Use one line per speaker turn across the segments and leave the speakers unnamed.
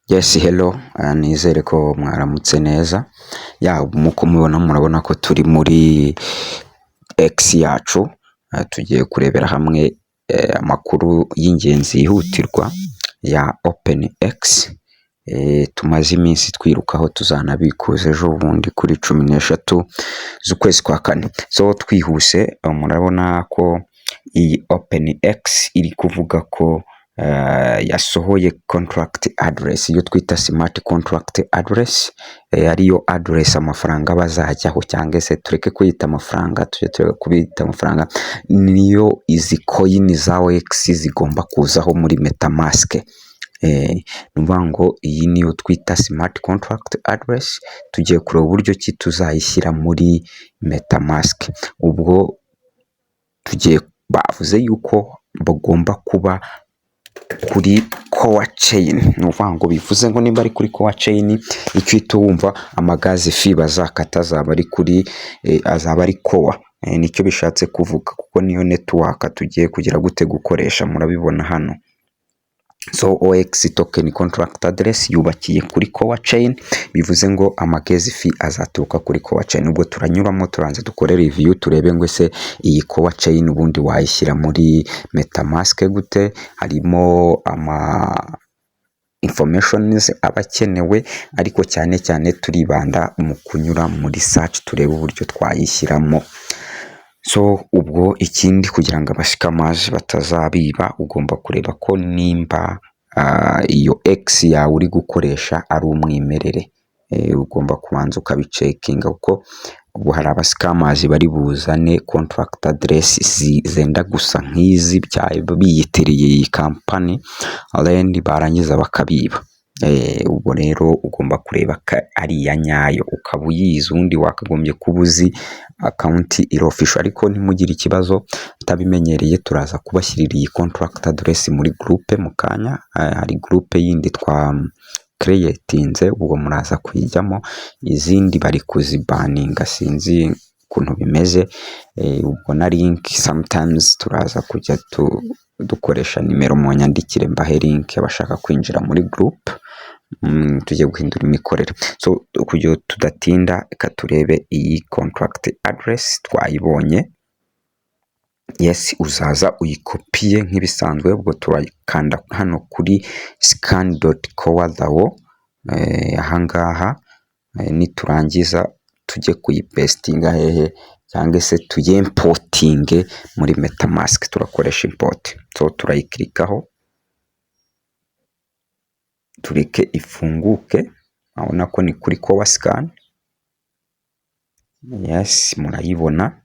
Yes, hello, nizere ko mwaramutse neza. Ya, nk'uko mubibona murabona ko turi muri X yacu, tugiye kurebera hamwe amakuru y'ingenzi yihutirwa ya OpenX. Tumaze iminsi twirukaho, tuzanabikuza ejo bundi kuri 13 z'ukwezi kwa kane. So twihuse, murabona ko iyi OpenX iri kuvuga ko yasohoye contract address, iyo twita smart contract address, ariyo address amafaranga aba azajyaho, cyangwa se tureke kuyita amafaranga, tujye tureka kubita amafaranga, niyo izi coin za OX zigomba kuzaho muri MetaMask. Ni ukuvuga ngo iyi niyo twita smart contract address, tugiye kureba uburyo ki tuzayishyira muri MetaMask. Ubwo tugiye, bavuze yuko bagomba kuba kuri Core Chain, ni ukuvuga ngo bivuze ngo niba ari kuri Core Chain, icyo uhita wumva ama gas fee bazakata azaba ari kuri azaba ari Core, nicyo bishatse kuvuga, kuko niyo network tugiye kugira gute gukoresha, murabibona hano. So OX token contract address yubakiye kuri Core Chain, bivuze ngo ama gas fee azaturuka kuri Core Chain. Ubwo turanyuramo turanze dukore review, turebe ngo ese iyi Core Chain ubundi wayishyira muri MetaMask gute, harimo ama informations aba akenewe, ariko cyane cyane turibanda mu kunyura muri search turebe uburyo twayishyiramo. So ubwo ikindi, kugira ngo aba scammers batazabiba, ugomba kureba ko nimba iyo X yawe uri gukoresha ari umwimerere. Ugomba kubanza ukabicheckinga, kuko ubu hari aba scammers bari buzane contract address zenda gusa nk'izi biyitiriye iyi company, then barangiza bakabiba. Ubwo rero ugomba kureba ko ari iya nyayo, ukaba uyizi, ubundi wakagombye kuba uzi account iri official. Ariko ntimugire ikibazo, utabimenyereye turaza kubashyirira iyi contract address muri groupe mu kanya. Hari groupe yindi twa creatinze, ubwo muraza kuyijyamo, izindi bari kuzibaninga, sinzi ukuntu bimeze. Ubwo na link sometimes turaza kujya dukoresha nimero, mu nyandikire mbahe link abashaka kwinjira muri group. Tugiye guhindura imikorere. So kugira tudatinda, reka turebe iyi contract address twayibonye. Yes, uzaza uyikopiye nk'ibisanzwe, ubwo turakanda hano kuri scan.coredao ahangaha, niturangiza tujye kuyipastinga hehe, cyangwa se tuyimportinge muri MetaMask, turakoresha import. So turayiclickaho, tureke ifunguke, urabona ko ni kuri Core Scan. Yes, murayibona.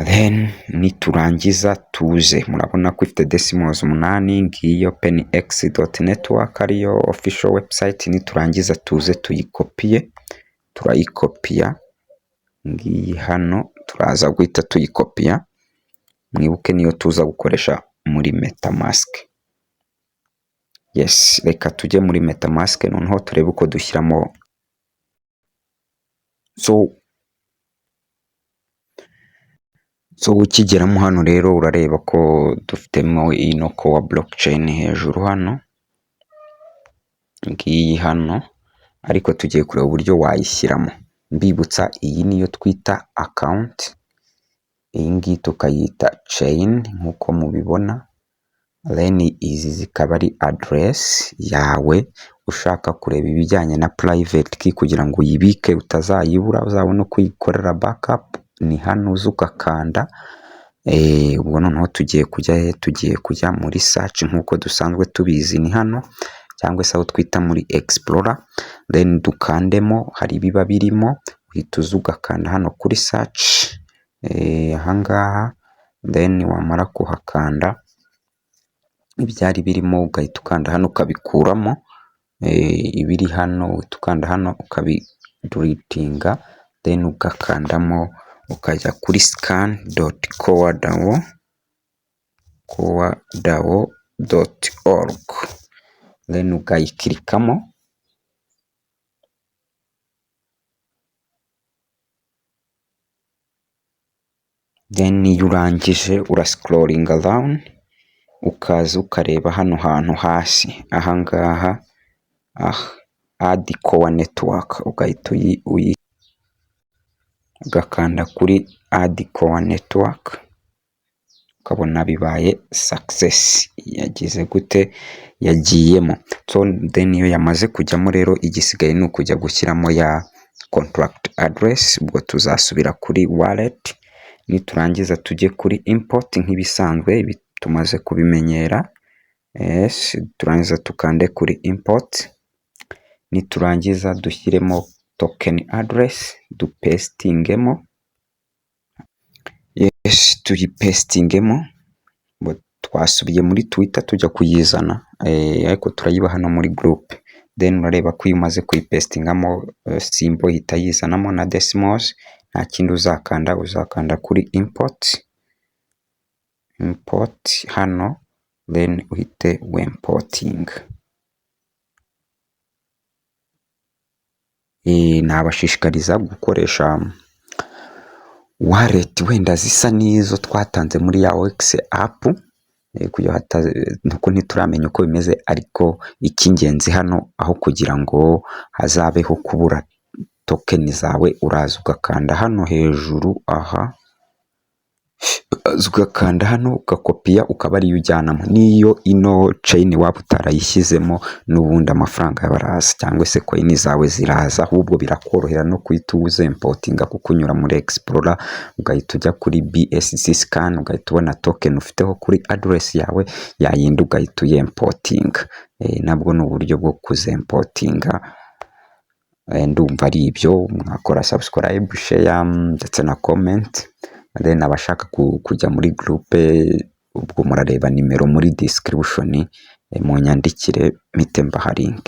Then niturangiza tuze, murabona ko ifite decimals 8, ngiyo openx.network ariyo official website. Niturangiza tuze tuyikopiye, turayikopiya ngiyi hano, turaza guhita tuyikopiya, mwibuke niyo tuza gukoresha muri MetaMask. Yes, reka tujye muri MetaMask noneho turebe uko dushyiramo. So ukigeramo hano rero urareba ko dufitemo ino Core blockchain hejuru hano, ngiyi hano, ariko tugiye kureba uburyo wayishyiramo. Mbibutsa, iyi niyo twita account, iyi ngiyi tukayita chain nk'uko mubibona, then izi zikaba ari address yawe. Ushaka kureba ibijyanye na private key kugira ngo uyibike utazayibura, uzabone uko uyikorera backup, ni hano uza ugakanda. Ubwo noneho tugiye kujya he? Tugiye kujya muri search nk'uko dusanzwe tubizi, ni hano, cyangwa se aho twita muri explorer, then dukandemo, hari ibiba birimo, uhita uza ugakanda hano kuri search ahangaha, then wamara kuhakanda ibyari birimo ugahita ukanda hano ukabikuramo, ibiri hano uhita ukanda hano ukabideletinga, then ugakandamo ukajya kuri scan.coredao coredao.org, then ukayiclickamo. Then iyo urangije urascrollinga down, ukaza ukareba hano hantu hasi ahangaha. Aha, "Add Core Network", ugahita ugakanda kuri "Add Core Network", ukabona bibaye success. Yagize gute? Yagiyemo. So then, iyo yamaze kujyamo rero, igisigaye ni ukujya gushyiramo ya contract address. Ubwo tuzasubira kuri wallet, niturangiza tujye kuri import nk'ibisanzwe, ibi tumaze kubimenyera. Yes, turangiza tukande kuri import, niturangiza dushyiremo token address, dupastingemo. Yes, tuyipastingemo. Twasubiye muri Twitter tujya kuyizana, ariko turayiba hano muri group. Then urareba ko iyo umaze kuyipastingamo, symbol ihita yizanamo na decimals. Nta kindi uzakanda, uzakanda kuri import, import hano, then uhite wimportinga. Nabashishikariza gukoresha wallet wenda zisa n'izo twatanze muri ya OKX app, kuko ntituramenya uko bimeze. Ariko icy'ingenzi hano, aho kugira ngo hazabeho kubura token zawe, uraza ugakanda hano hejuru aha, ugakanda hano ugakopiya, ukaba ariyo ujyanamo. N'iyo ino chain waba utarayishyizemo, n'ubundi amafaranga yawe araza cyangwa se coin zawe ziraza. Ahubwo birakorohera no guhita uzimportinga, kuko unyura muri Explorer, ugahita ujya kuri BSC scan, ugahita ubona token ufiteho kuri address yawe yayindi, ugahita uyimportinga. Nabwo ni uburyo bwo kuzimportinga. Ndumva ari ibyo. Mwakora subscribe, share ndetse na comment. Then abashaka kujya muri group, ubwo murareba nimero muri description, munyandikire mpite mbaha link.